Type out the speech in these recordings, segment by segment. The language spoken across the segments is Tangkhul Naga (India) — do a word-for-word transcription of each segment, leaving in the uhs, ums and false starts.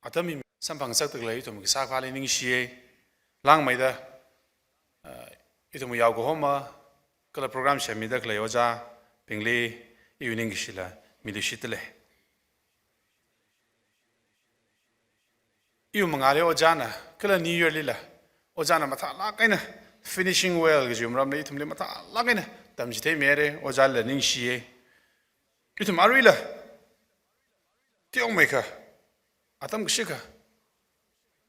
atam hi samphangsakda khalei ithum kasā akhali ningshiya. Langmeida, uh, ithum yaokahoma, kala program semmida khalei ojābingli, iwui ningkashila miluishitda lei. Iwui mangāli ojāna, kala New Year lila, ojāna mathālāk eina, finishing well kaji maramli ithumli mathālāk eina tamchitheimira, ojāla ningshiya. Ithum aruila, teomeikha, atam kashikha,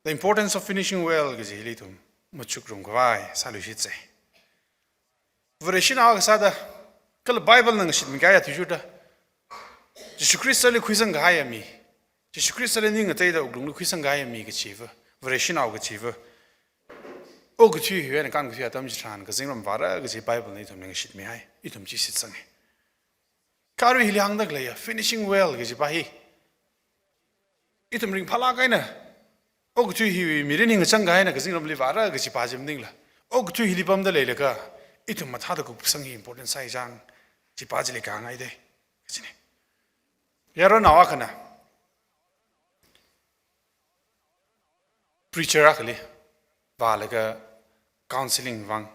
the importance of finishing well kajili ithum machukrumkhavai sāluishitsa. Vareshinao akha sāda, kala Bible na ngashitmikahai athishurda, Jishu Khristali khuisangkahaiya mi, Jishu Khristali ning ngateida wuklungli khuisangkahaiya mi kachiva, Vareshinao kachiva, okathui hiwui eina kānkathui atam chitharan kazingram vāra kaji Bible na ithumli ngashitmihai, ithum chi shitsanga. Kha arui hili hāngda khaleiya, finishing well kajipa hi, ithum ringphālāk eina, okathui hiwui mirin hi ngachangkahai eina kazingramli vāra kajipa chi maningla, okathui hili pamda leilaga, ithum mathāda kupsang hi important sāi chang, chipa chili kahāngngaida, kachina. Yaronao akhana preacher akhali vālaga counseling vang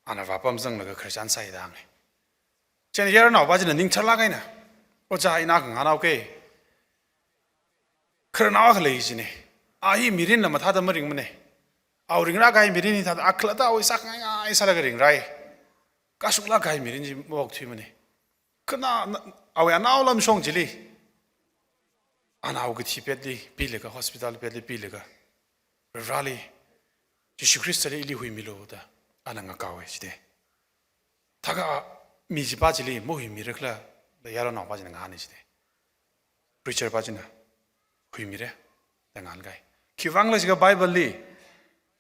ana vāpamzanglaga khararchan sāi da hānga. Chieina yaronao pa china ningtharlāk eina, ojā, ina khangahānao ke, khararnao akha lei china. A hi mirinla mathāda maringmana. Awui ringrākahai mirin hi thāda akhalatta awui sākhangai ngai sālaga ringrai. Kashunglākkahai mirin chi maokthuimana. Kha ana, awui anao lamshong chili, ana awui kathi petli pilaga, hospital petli pilaga, Vareli, Jishu Khristali ili huimilu da ana ngakaowa chida. Thākha mi chipa chili mahuimirakhala da yaronao pa china ngahāna chida. Preacher pa china, huimira da ngahānkai. Khiwuivang khala jiakha Bible li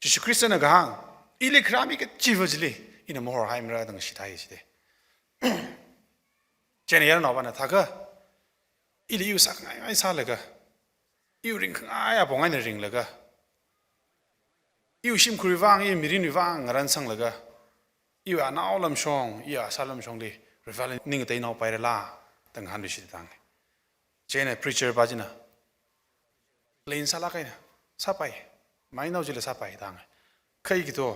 Jishu Khristana kahāng, ili kharā mi kachiva chili ina mahorhaimara da ngashithai chida. Chieina yaronao pana thākha, ili iwui sākhangai ngai sālaga, iwui ringkhangai apong eina ringlaga, iwui shimkhurwui vang, iwui mirinwui vang ngaransanglaga, iwui anao lamshong, iwui asā lamshongli Vareli ning ngateinao pairala da ngahānluishit da hānga. Chieina preacher pa china plain sālāk eina, sāpai, mainao chila sāpai da hānga. Kha ikito,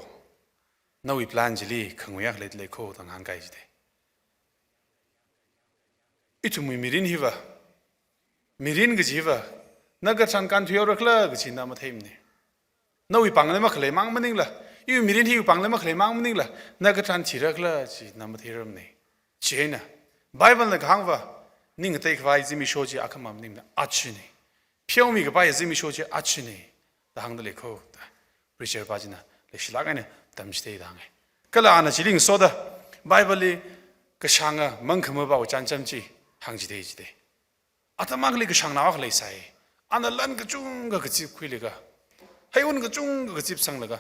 nawui plan chili khangui akha leilei kho da ngahānkai chida. Ithumwui mirin hiva, mirin kajiva, na katharan kānthuihaorakhala kaji na matheimana. Nawui pāngli makhalei mang maningla, iwui mirin hiwui pāngli makhalei mang maningla, na katharan thirakhala chi na matheirarmana. Chieina, Bible na kahāngva, ning ngateikhavai zimiksho chi akhama maningmana, achina. Pheomikhavai zimiksho chi achina da hāngda lei kho da, preacher pa china leishilāk eina tamchithei da hānga. Kala ana chili ngasoda, Bible li kashanga mangkhamapawui chānjam chi hāngchithei chida. Atam akhali kashangnao akha leisai. Ana lan kachungkha kazipkhuilaga, heiwun kachungkha kazipsanglaga,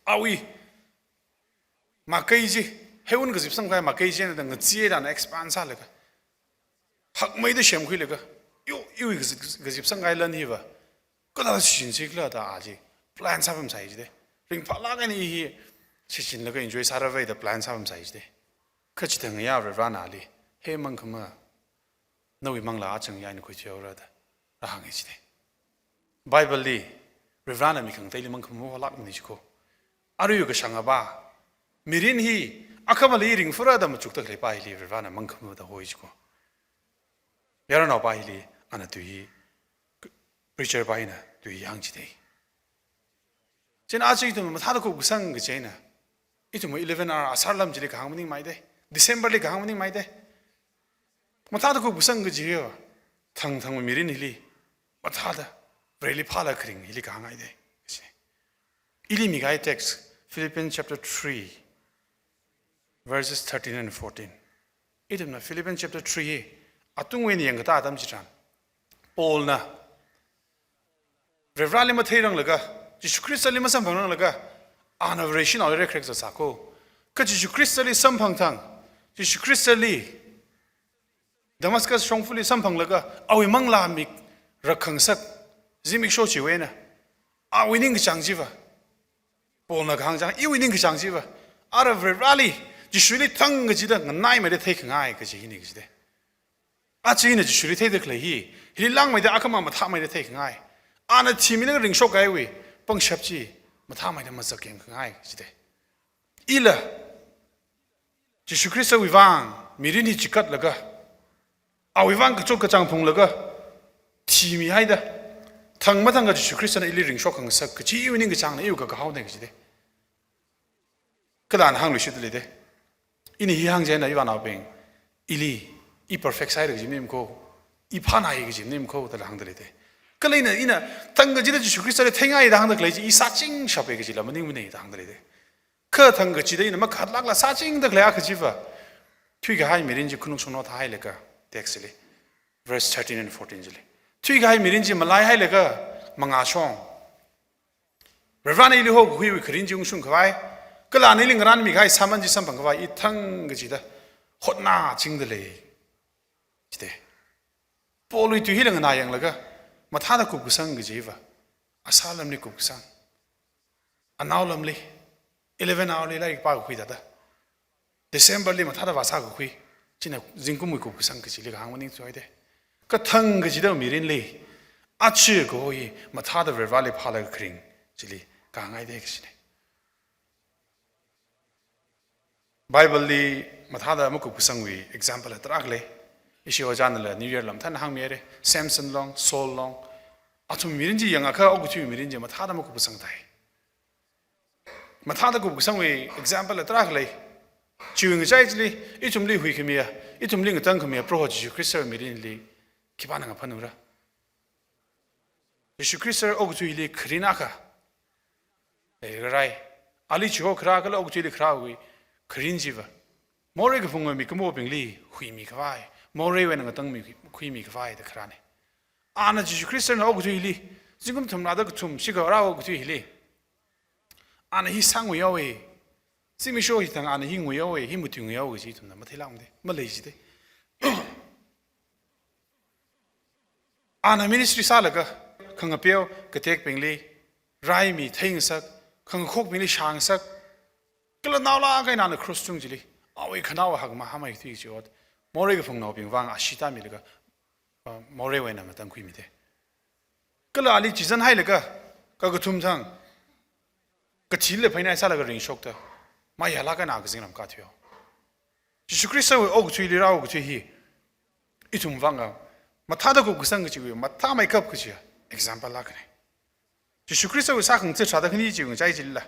awui makei chi, heiwun kazipsangkahai makei china da ngacheeda ana expand sālaga, hakmeida semkhuilaga, yo, iwui kazip, kazipsangkahai lan hiva kathāda shichinsikhala da a chi plan sāpamsai chida. Ringphālāk eina i hi shichinlaga enjoy sāravai da plan sāpamsai chida. Kha chithang ngayā Varena ali, he mangkhama, nawui manglā achang eina khuithuihaora da rāhānga chida. Bible li, Varena mi khangateili mangkhama maholākmana chi kho. Aruiwui kashangapa, mirin hi akhamali ringphāra da machukda khaleipa hili Varena mangkhama da hoi chi kho. Yaronao pa hili ana tui hi, preacher pa hina tui hi hāngchithei. Chieina aja ithum mathāda kupkasang kaji eina, ithum eleven hour asar lam chili kahāng maningmana da, December li kahāng maningmana da. Mathāda kupkasang kaji hiya, thangthang mirin hili mathāda Vareli phālaga kharing hili kahāngngai da. Ili mikahai text, Philippians chapter three, verses thirteen and fourteen. Ithumna Philippians chapter three hi atungwui eina yangkatā atam chitharan, Paulna Vareli matheiranglaga, Jishu Khristali masamphangranglaga, ana Vareshinaoli rekrekzat sā kho. Kha Jishu Khristali samphang thang, Jishu Khristali Damascus shongfali samphanglaga, awui manglā mik rakkhangasak zimiksho chiwui eina, awui ningkachāng chiva, Paulna kahāng chang, iwui ningkachāng chiva, ara Vareli, Jishuli thang kachida nganaimeida theikhangai kaji hina kachida. Aja ina Jishuli theida khalei hi, hili langmeida akhama mathāmeida theikhangai. Ana thimilaga ringshok kahaiwui pangshap chi mathāmeida mazak yang khangai jide. Ila Jishu Khristawui vang mirin hi chikatlaga, awui vang kachot kachāng phunglaga thimihaida, thang mathangkha Jishu Khristana ili ringshok khangasak kajiwui ningkachāngna iwui kakahaona kajide. Kala ana hāngluishitda leide. Ina hi hāngchieina ivānaobing, ili, i perfect sāhaira kaji maningmana ko, i phānāya kaji maningmana ko, dala hāngda leide. Kala ina, ina thang kachida Jishu Khristali theingaida hāngda khalei chi, i sāchingshapa kajila maningmana da hāngda leide. Kha thang kachida ina makhatlākla sāchingda khalei akha chiva, thuikahai mirin chi khanuk shongnaothāhailaga, text li, verse thirteen and fourteen chili. Thuikahai mirin chi malaihailaga, mangāshong. Varivarana ili hokakhuiwui kharing chi ungshungkhavai, kala ana ili ngarānmikahai sāman chi samphangkhavai, i thang kachida hotnāchingda lei jide. Paulwui tui hila nganā yanglaga, mathāda kupkasang kajiva, asālamli kupkasang, anaolamli, eleven hour li lairik pākakhui thāda, December li mathāda vāsākakhui, china zingkumwui kupkasang kachili kahāng maningthuhaide. Kha thang kachida mirinli, achi kahoi mathāda Varivarali phālaga kharing chili kahāngngaide kachine. Bible li mathāda makupkasangwui example tarākha lei. Ishi ojānala New Year lam than hāngmihaire. Samson long, Saul long. Athum mirin chi yangakha okathui mirin chi mathāda makupkasang thai. Mathāda kupkasangwui example tarākha lei. Chiwui ngachai chili, ithumli huikhamiya, ithumli ngatangkhamiya Proho Jishu Khristawui mirinli khipāna ngaphanungra? Jishu Khrista okathuili kharing akha leirarai. Ali chihokharā kala okathuili kharāwui kharing chiva, morei kaphunga mikumobingli huimikhavai, moreiwui eina ngatangmi, huimikhavai da kharāne. Ana Jishu Khristana okathuili, zingkum thumrāda kathum shikha rāo okathui hili, ana hi sānguihaowe, zimiksho hi thang ana hi nguihaowe, hi matuinguihaowe kaji ithumna matheilākmade, malei jide. Ana ministry sālaga, khangapeo katekbingli raimi theingasak, khangakhokbingli shāngasak, kala naolāk eina ana cross tung chili, awui khanaowa hakmahāmeithui chi ot, morei kaphungnaobing vang ashee tāmilaga, uh, moreiwui eina ngatangkhuimide. Kala ali chizanhailaga, kakathum thang, kathili phainai sālaga ringshokta, mayālāk eina kazingram kathuihaowa. Jishu Khristawui okathuili rāo okathui hi, ithum vanga mathāda kupkasang kachiwui, mathāmeikap kachiya example lākne. Jishu Khristawui sākhangatha tharāda khani chiwui ngachai chilila,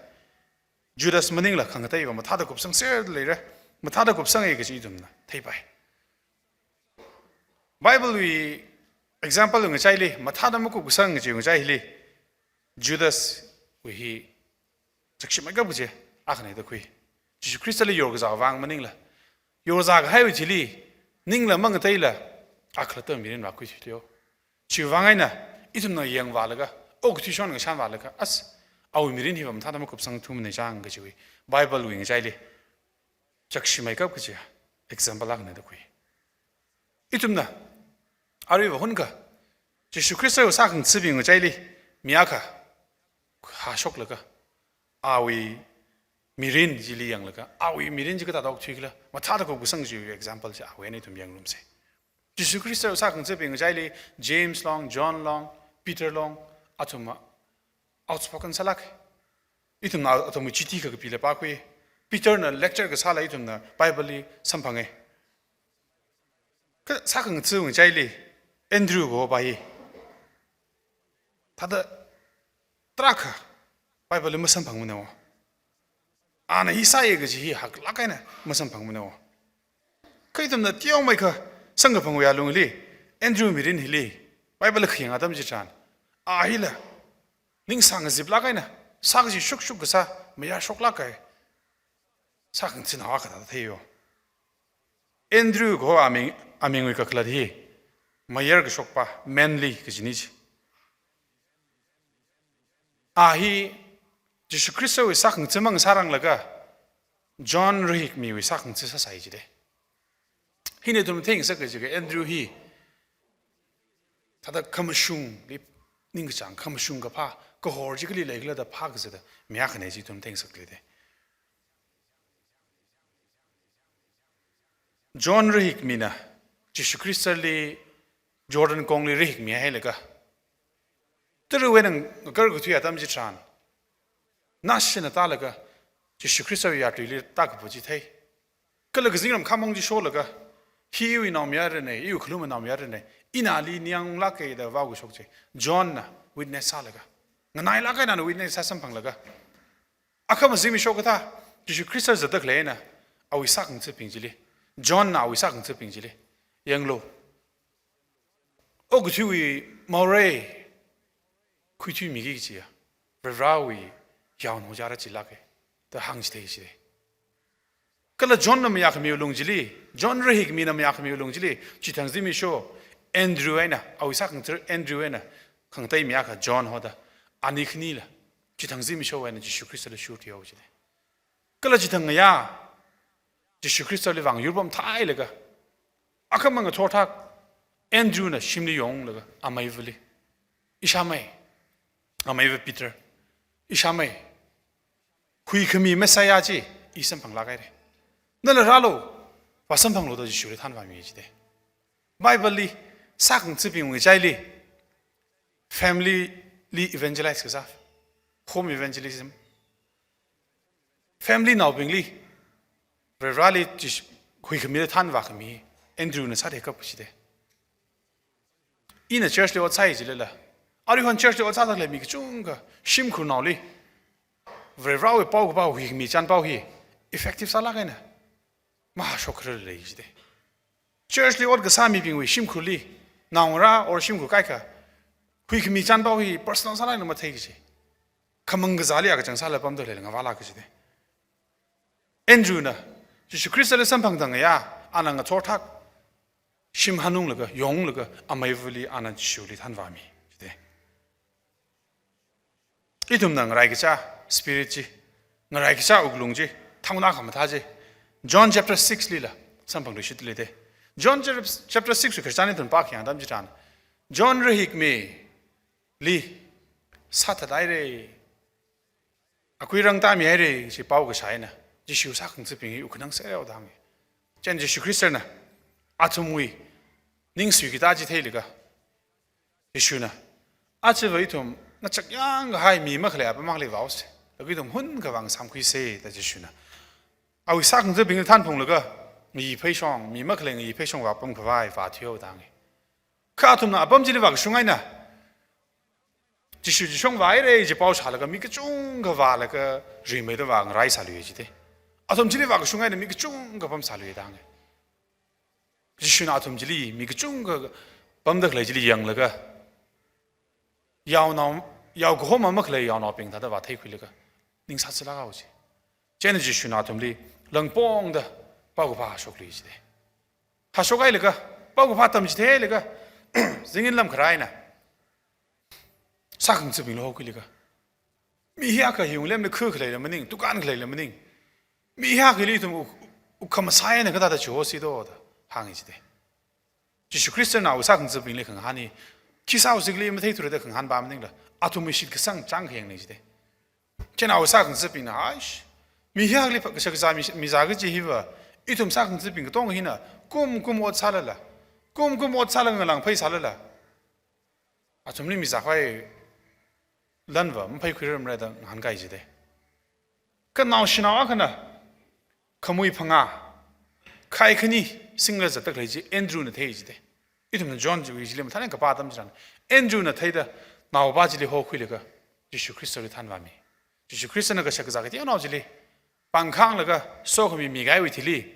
Judas maningla khangateiva mathāda kupsangserda leira, mathāda kupsange kachi ithumna theipai. Bible wui example wui ngachaili, mathāda makupkasang kachiwui ngachaili, Judas wui hi chakshimeikap kachi akhane da khui. Jishu Khristali yorkazā vang maningla, yorkazā kahaiwui thili, ningla mangateila, akhalatta mirin vākhuithuileo. Chiwui vang eina, ithumna yangvālaga, okathui shon ngashanvālaga, as, awui mirin hiva mathāda makupsangthumane chang kachiwui Bible wui ngachaili chakshimeikap kachiya example lākne da khui. Ithumna aruiva hunkha Jishu Khristawui sākhangathabing ngachaili mi akha hāshoklaga, awui mirin chili yanglaga, awui mirin chi kathāda okthuikhala, mathāda kupkasang chiwui example chi awui eina ithum yangngarumse. Jishu Khristawui sākhangathabing ngachaili James long, John long, Peter long, athumva outspoken sālāk. Ithumna athumwui chithi kakapila pākhui. Peterna lecture kasāla ithumna Bible li samphange. Kha sākhangatha ngachaili Andrew kahopa hi thāda tarākha Bible li masamphangmana o. Ana hi sāya kaji hi haklāk eina masamphangmana o. Kha ithumna teomeikha Sangkaphangwui alungli, Andrew mirin hili, Bible khayang atam chitharan, a hila ning sāngaziplāk eina, sā kaji shukshuk kasā, mayāshoklāk kahai sākhangathanao akha thāda theiyo. Andrew kaho aming, amingwui kakhalat hi, mayar kashokpa, manly kajine chi. A hi Jishu Khristawui sākhangatha mang sāranglaga, John rahikmiwui sākhangatha sāsai jide. Hina ithum theingasaka jiakha Andrew hi thāda khamashungli ningkachāng, khamashung kaphā, kahor chi kali leikhala da phākazata mi akhane chi ithum theingasakli de. John rahikmina Jishu Khristali Jordan kongli rahikmihailaga, Tara̱wui eina ngakarkathui atam chitharan, nashina tālaga, Jishu Khristawui yātuili tākapu chi thei. Kala kazingram khamong chi sholaga, hi iwui naomayarana, iwui khalum naomayarana, ina ali ningyānglāka da vaokashok chi Johnna witness sālaga, nganailāk eina ana witness sā samphanglaga, akhama zimiksho kathā, Jishu Khrista zatda khaleina, awui sākhangatha̱bing chili, Johnna awui sākhangatha̱bing chili, yanglu, okathuiwui morei khuithuimiki kajiya, Varivarāwui yaonao chara chilāka da hāngchithei chithei. Kala Johnna mayākhamiwui lung chili, John ra̱hikmina mayākhamiwui lung chili, chithang zimiksho Andrew eina, awui sākhangatha̱ Andrew eina, khangatei mi akha John hoda, ani khanila, chithang zimiksho eina Jishu Khristali shurthuihao chithei. Kala chithang ngayā, Jishu Khristali vang yurpamthailaga, akhama ngathorthak Andrewna shimli yonglaga, ameivali, ishāmei, ameiva Peter, ishāmei, huikhami Messiah chi i samphanglāk haira. Nala rālu, vāsamphanglu da Jishuli thanvāmi chithei. Bibleli, sākhangatha̱bingwui ngachaili, familyli evangelize kasā, home evangelism. Familynaobingli, Varivarāli Jish-, huikhamili thanvākhami, Andrewna sātheikap chithei. Ina churchli ot sāi jilala, aruihon churchli ot sāda khalei mi kachungkha, shimkhurnaoli, Varivarāwui paokaphā huikhami chānpao hi, effective sālāk eina mahāshok kharar lei chithei. Churchli ot kasā mibingwui shimkhurli, naongarā or shimkhur kaikha, huikhami chānpao hi personal sālāk eina mathei kaji. Khamang kazāli akachang sāla pamda khaleila ngavālāka chithei. Andrewna, Jishu Khristali samphangda ngayā, ana ngathorthak, shim hanunglaga, yonglaga, ameivali ana Jishuli thanvāmi chithei. Ithumna ngaraikacha spirit chi, ngaraikacha wuklung chi, thaona khamathā chi, John chapter six lila samphangluishitli thei. John chap-, chapter six wui khararchan ithum pākhayang atam chitharan, John ra̱hikmili sāthat haira, akui rangtāmi haira, chi pao kashā eina, Jishu sākhangatha̱bing hi wukkhanang serao da hānga. Chieina Jishu Khristana, athumwui ningsui katā chi theilaga, Jishuna, achiva ithum ngachak yangkahai mi makhalei apam akhali vāose, laga ithum hunkhavā samkhuise da Jishuna, awui sākhangatha̱bingli thanphunglaga, ngayi pheishong, mi makhalei ngayi pheishong vāpam khavai vāthuiyo da hānga. Kha athumna apam chili vākashung eina, Jishu chi shongvā haira chi pao shālaga mi kachungkha vālaga rimeida vāngareisālui chithei. Athum chili vākashung eina mi kachungkha pamsālui da hānga. Jishuna athum chili mi kachungkha pamda khalei chili yanglaga, yaonao, yao kahoma makhalei yaonaobing thāda vātheikhuilaga, ningsāzālāk haowa chi. Chieina Jishuna athumli langpongda paokaphā hāshoklui chithei. Hāshokhailaga, paokaphā tamchitheilaga, zingkum lam kharā eina sākhangatha̱bingli hokhuilaga, mi hiyākha hi wunglemli kha khaleila maning, dukan khaleila maning, mi hiyākhali ithum wuk-, wukkhamasai eina kathāda chihosi do da hānga chithei. Jishu Khristana awui sākhangatha̱bingli khangahān hi, khi sāhaosi khala matheithura da khangahānpa maningla, athumwui shitkasang chāngkhayangna chithei. Chieina awui sākhangatha̱bingna, aish, mi hiyākhali pa-, kashakazā mi, mizā kaji hiva, ithum sākhangatha̱bing katonga hina, kum kum ot sālala, kum kum ot sālala ngalāngphei sālala, athumli mizākhavai lanva mapheikhuirarmara da ngahānkai chithei. Kha naoshinao akhana, khamui phangā, khai khani singlaga zatda khalei chi Andrewna thei chithei. Ithumna John chiwui chili mathālāk eina kapā atam chitharan, Andrewna theida naopa chili hokhuilaga, Jishu Khristali thanvāmi. Jishu Khristana kashakazā kateonao chili pāngkhanglaga, sokhami mikahaiwui thili,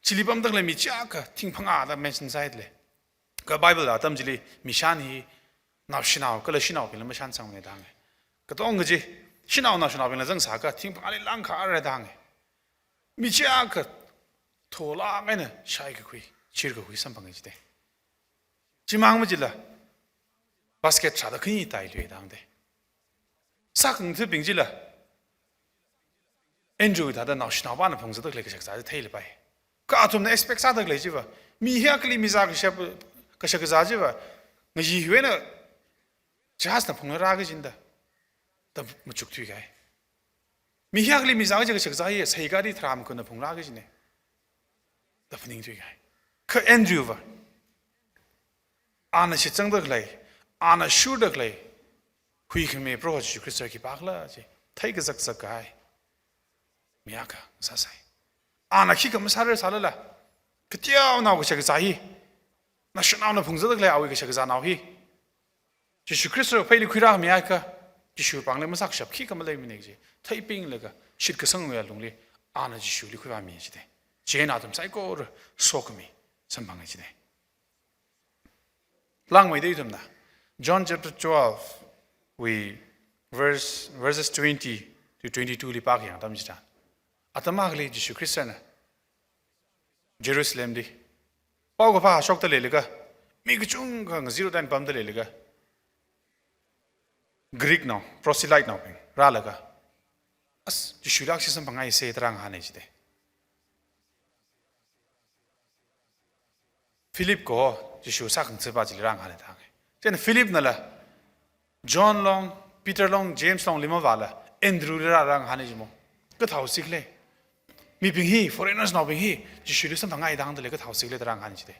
chili pamda khalei mi chiyākha thing phangāda mention sāhaida lei. Kha Bible atam chili mishan hi naoshinao kala shanaobingla mashansangmana da hānga. Katonga chi shanao naoshinaobingla zangsākha thing phangāli langkhahaira da hānga. Mi chiyākha tholāk eina shaikakhui, chirkakhui samphanga chithei. Chimang machila, basket tharāda khani tailui da hānga thei. Sākhangatha̱bing chila, Andrew thāda naoshinaopana phungzatda khalei kashakazā chi theilapai. Kha athumna expect sāda khalei chiva, mi hiyākhali mizā kashap, kashakazā chiva, ngayi hiwui eina jahazna phungla rāki kajina da, da machukthuikahai. Mi hiyākhali mizā kaji kashakazā hi, seikali tharam kuna phungrāki kajina da phaningthuikahai. Kha Andrew va, ana shitsangda khalei, ana shurda khalei, huikhami Proho Jishu Khrista khipākhala chi theikazakzak kahai mi akha sāsai. Ana khikha masārar sālala, kateonao kashakazā hi, naoshinaona phungzatda khalei awui kashakazānao hi, Jishu Khrista pheili khuirāmi akha, Jishu pāngli masākashap khikha maleimana kaji theipinglaga, shitkasangwui alungli ana Jishuli khuivāmi jida. Chieina athum saikora sokhami samphanga jida. Langmeida ithumna John chapter twelve wui verse, verses twenty to twenty-two li pākhayang atam chitharan, atam akhali Jishu Khristana Jerusalemli paokaphā shokta leilaga, mi kachungkha ngazirot eina pamda leilaga, Greek nao, proselyte naobing rālaga, "As, Jishuli akhashi samphangngaisa," da rāngahāna jida. Philip kaho Jishu sākhangatha̱pa chili rāngahāna da hānga. Chieina Philipnala John long, Peter long, James longli mavāla Andrewli rā, rāngahāna jimo. "Kathāhaosi khala? Mibing hi, foreigners naobing hi Jishuli samphangngai da hāngda lei, kathāhaosi khala?" da rāngahāna jida.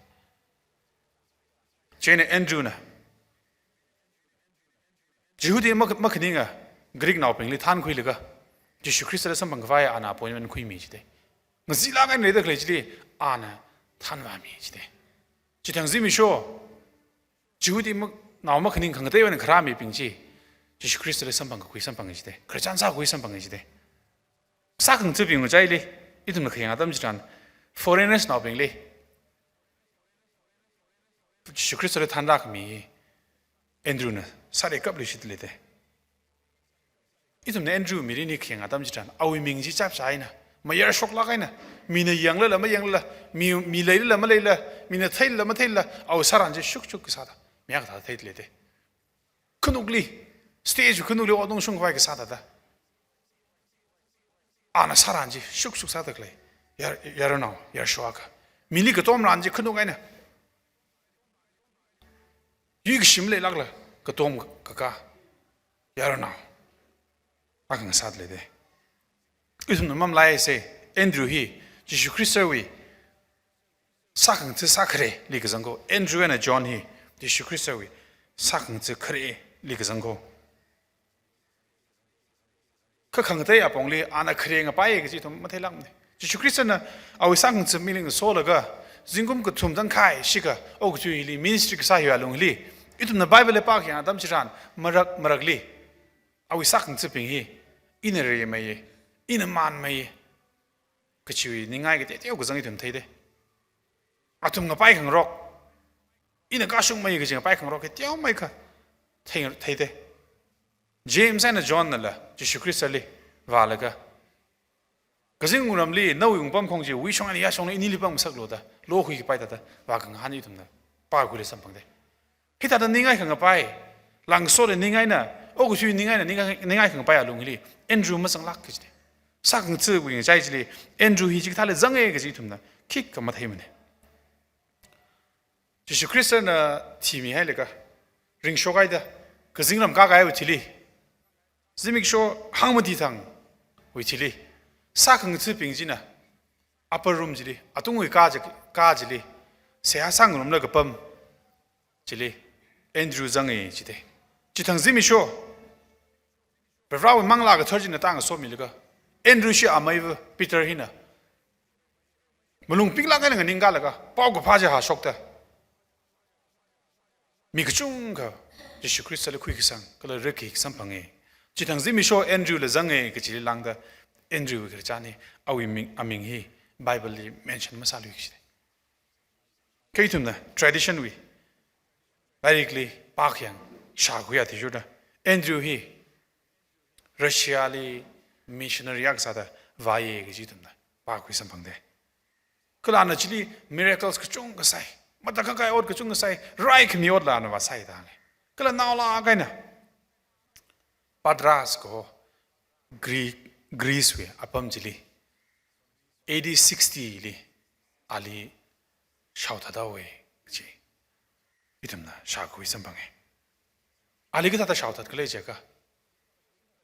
Chieina Andrewna Jihudi mak-, makhaninga Greek naobingli thānkhuilaga, Jishu Khristali samphang khavai ana appointment khuimi jida. Ngazilāk eina leida khalei chili ana thānvāmi jida. Chithang zimiksho, Jihudi mak-, nao makhaning khangateiwui eina kharā mibing chi Jishu Khristali samphang kakhui samphanga jida. Khararchan sākhui samphanga jida. Sākhangatha̱bing ngachaili ithumna khayang atam chitharan, foreigners naobingli Jishu Khristali thānrākhami hi Andrewna sāda kapluishit leida. Ithumna Andrew mirin hi khayang atam chitharan, awui ming chi chapchā eina, mayarshoklāk eina, mina yanglala mayanglala, mi, mi leilala maleilala, mina theilala matheilala, awui sāran chi shukshuk kasāda mi akha thāda theida leida. Khanukli, stage khanukli ot ungshung khavai kasā thāda, ana sāran chi shukshuk sāda khalei yar-, yaronnao, yarsho akha. Mili katomran chi khanuk eina, yuikashi maleilākla katomkakā yaronnao akha ngasāda leida. Ithumna mamalaisa, Andrew hi Jishu Khristawui sākhangatha̱ sākhareli kazang ko. Andrew eina John hi Jishu Khristawui sākhangatha̱ khareli kazang ko. Kha khangatei apongli ana khare ngapaiya kaji ithum matheilākmana. Jishu Khristana awui sākhangatha̱ mirin ngasolaga, zingkum kathum tangkhai shikha okathui hili ministry kasā hiwui alung hili, ithumna Bible li pākhayang atam chitharan, marak marakli awui sākhangatha̱bing hi, ina reimeiya, ina manmeiya kachiwui ningai kateoteo kazang ithum theida. Athum ngapai khangarok, ina kashungmei kaji ngapai khangarok kateomeikha thei, theida. James eina Johnnala Jishu Khristali vālaga, kazing wungramli nawui wungpamkhong chi wuishong eina yāshongna inili pamngasaklu da lokhui kapai thāda vākangahān ithumna pākhuili samphangda. Hithāda ningai khangapai, langsoda ningaina, okathui ningaina, ningai, ningai khangapai alung hili Andrew mazanglāk kajina. Sākhangatha̱wui ngachai chili Andrew hi chikathāli zanga kaji ithumna khikha matheimana. Jishu Khristana thimihailaga, ringshokhaida, kazingram kākahaiwui thili, zimiksho hangmati thangwui thili, sākhangatha̱bing china upper room chili, atungwui kā chi, kā chili, seihā sāngarumlaga kapam chili Andrew zanga jida. Chithang zimiksho, Varivarāwui Manglā Kathara china tāngasomilaga, Andrew shi ameiva Peter hina malung pinglāk eina nganingkālaga, paokaphā chi hāshokta, mi kachungkha Jishu Khristali khuikasang kala rikki samphange. Chithang zimiksho Andrewla zanga kachili lāngda, Andrewwui khararchan hi, awui ming, aming hi Bible li mention masālui kajina. Kha ithumna tradition wui lairikli pākhayang, shākhui athishurda, Andrew hi Russia li missionary akha sāda vāya kaji ithumna pākhui samphangda. Kala ana chili miracles kachungkha sāi, matakhak kahai ot kachungkha sāi, raikhami otla ana vāsāi da hānga. Kala naolāk eina Patras kaho Gre-, Greece wui apam chili A D sixty li ali shaothathaowa kaji ithumna shākhui samphanga. Ali kathāda shaothat khala jiakha,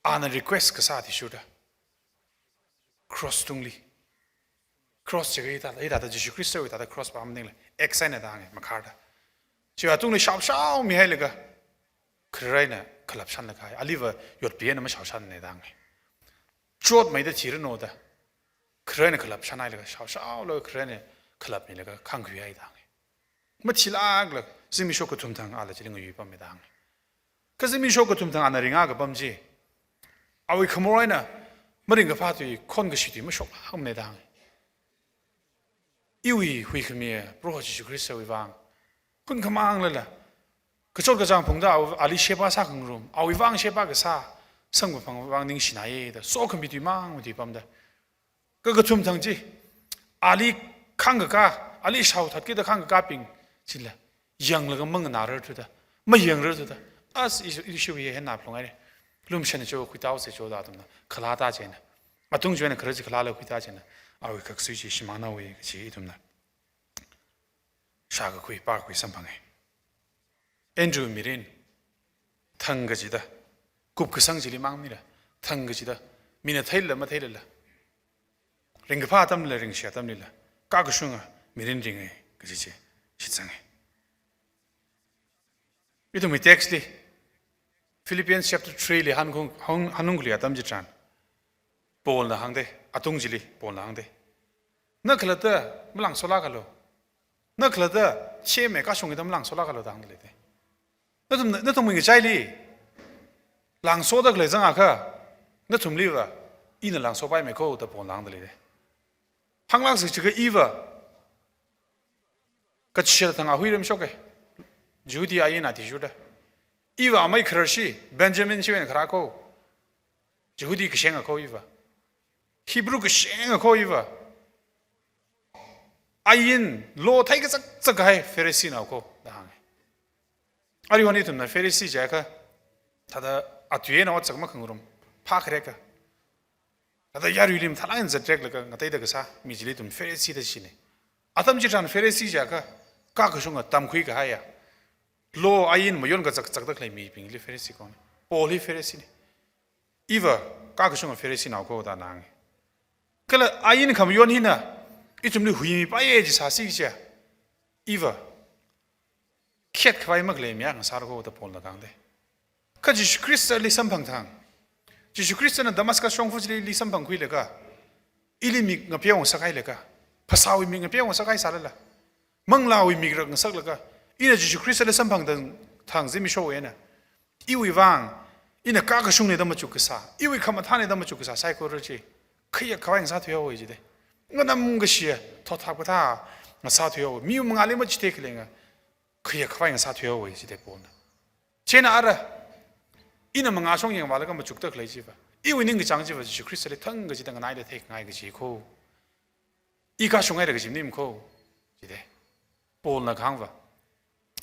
ana request kasā athishurda, cross tungli, cross jiakha hithāda, hithāda Jishu Khristawui thāda cross pā maningla, X eina da hānga, makharda. Chiwui tungli shaoshaomihailaga, khararna khalap shanlaga, aliva yotpi eina mashaoshanna da hānga. Chotmeida thiranu da, kharena khalap shanhailaga, shaoshaolaga kharena khalapmilaga khāngkhuihai da hānga. Mathilākla zimiksho kathum thang ala chili ngayuipammi da hānga. Kha zimiksho kathum thang ana ringakapam chi, awui khamor eina maringkaphā tui khon kashi tui mashoklākmana da hānga. Iwui huikhamiya Proho Jishu Khristawui vang, hunkhamanglala, kachot kachāng phungda aw-, ali sheba sākhangarum, awui vang sheba kasā samkaphang vang ningshinaiya da, sokhami tui mang matuipamda. Kha kathum thang chi, ali khāngkakā, ali shaothatkida khāngkakābing chila yanglaga manganārarthuda, mayangrarthuda, as i, ishiwui hena phlung aire, lumshan cho, khuitao se cho da athumna khalata chieina, atung chieina khara chi khalala khuita chieina, awui khaksui chi shimānhaowa kachi ithumna shākakhui, pākakhui samphanga. Andrew mirin thang kachida, kupkasang chili mang mira, thang kachida, mina theilala matheilala, ringkaphā atamlila, ringshi atamlila, kakashunga mirin ringa kaji chi shitsanga. Ithumwui text li, Philippians chapter three li hanung, hung, hanungli atam chitharan, Paulna hāngda, atung chili Paulna hāngda, na khalatta malangsolākalu, na khalatta cheme kashungda malangsolākalu da hāngda leida. Nathum, nathumwui ngachaili langsoda khalei zangakha, nathumliva ina langsopaimei ko da Paulna hāngda leida. Hānglāksa chiakha iva kachida thang ahui ramshoka, Jihudi ain athishurda. Iva amei khararshi, Benjamin chiwui eina kharā ko, Jihudi kashenga ko iva. Hebrew kashenga ko iva. Ain, law theikazakzak kahai Pharisinao ko da hānga. Aruihon ithumna Pharisee jiakha, thāda atui eina otsak makhangarum, phākhareka. Thāda yaruili mathālāk eina zatreklaga ngateida kasā mi chili ithum Pharisee da shina. Atam chitharan Pharisee jiakha, kakashunga tamkhui kahaiya, law ain mayon kazakzakda khalei mibingli Pharisee kona. Paul hi Pharisee na. Iva kakashunga Pharisinao ko da hānga. Kala ain khamayon hina ithumli huimipaiya chi sāsi chiakha, iva khet khavai makhalei mi akha ngasāra ko da Paulna hāngda. Kha Jishu Khristali samphang thang, Jishu Khristana Damascus shongfa chili, li samphangkhuilaga, ili mik ngapeo ngasakhailaga, phasāwui mik ngapeo ngasakhai sālala, manglāwui mik rak ngasaklaga, ina Jishu Khristali samphang thang, thang zimiksho eina, iwui vang, ina kakashungna da machuk kasā, iwui khamathāna da machuk kasā saikora chi, khayak khavai ngasāthuihaowa jida. Nganamkashiya thotthap kathā ngasāthuihaowa. Mi mangāli machithei khalenga, khayak khavai ngasāthuihaowa jida Paulna. Chieina ara, ina mangā shong yangvālaga machukda khalei chiva, iwui ningkachāng chiva Jishu Khristali thang kachida nganaida theikhangai kachi ko. I kashunghaira kaji maning ko, jida. Paulna kahāngva,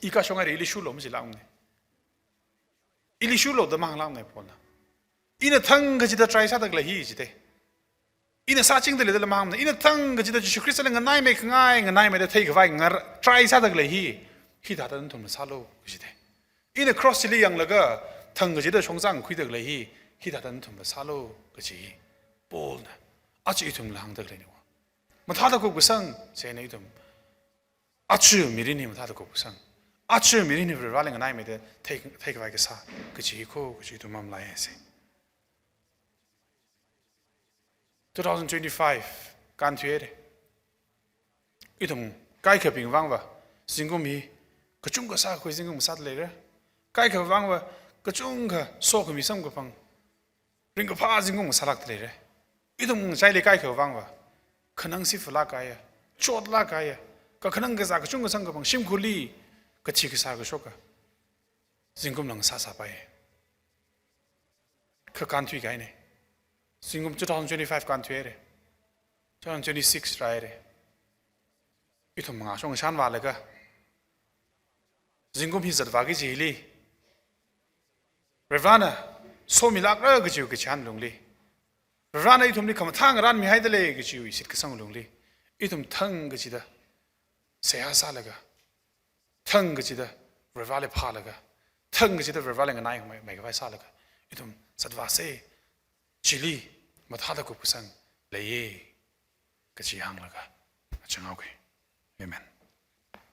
i kashunghaira, ili shurlu majilākmana. Ili shurlu da mahānglākmana Paulna. Ina thang kachida try sāda khalei hi jida. Ina sāchingda leidala mahāngmana. Ina thang kachida Jishu Khristali nganaimeikhangai, nganaimeida theikhavai ngar-, try sāda khalei hi, hithāda nathumna sālu kajida. Ina cross chili yanglaga, thang kachida shongzang khuida khalei hi, hithāda nathumva sālu kaji hi Paulna aja ithumla hāngda khaleina. Mathāda kupkasang, chieina ithum aja mirin hi mathāda kupkasang, aja mirin hi Vareli nganaimeida thei, theikhavai kasā kaji hi ko kaji ithum mamalaiya se. Two thousand twenty-five kānthuihaira. Ithum kaikhabing vangva zingkum hi kachungkha sākhui zingkum sāda leira. Kaikha vangva kachungkha sokhami samkaphang, ringkaphā zingkum sālākda leira. Ithum ngachaili kaikha vangva, khanang sifalāk kahaiya, chotlāk kahaiya, kakhanang kazā kachungkha samkaphang, shimkhurli kathi kasā kashoka zingkum lang sāsāpai. Kha kānthuikahaina. Zingkum two thousand twenty-five kānthuihaira. Two thousand twenty-six rāhaira. Ithum mangā shong shanvālaga, zingkum hi zatvāki kajili, Varena somilākra kajiwui kachihān lungli, Varena ithumli khamathā ngarānmihaida lei kajiwui shitkasang lungli, ithum thang kachida seihā sālaga, thang kachida Vareli phālaga, thang kachida Vareli nganaimeikhavai sālaga, ithum zatvāsa, chili mathāda kupkasang leiya kaji hānglaga achang haoki. Amen.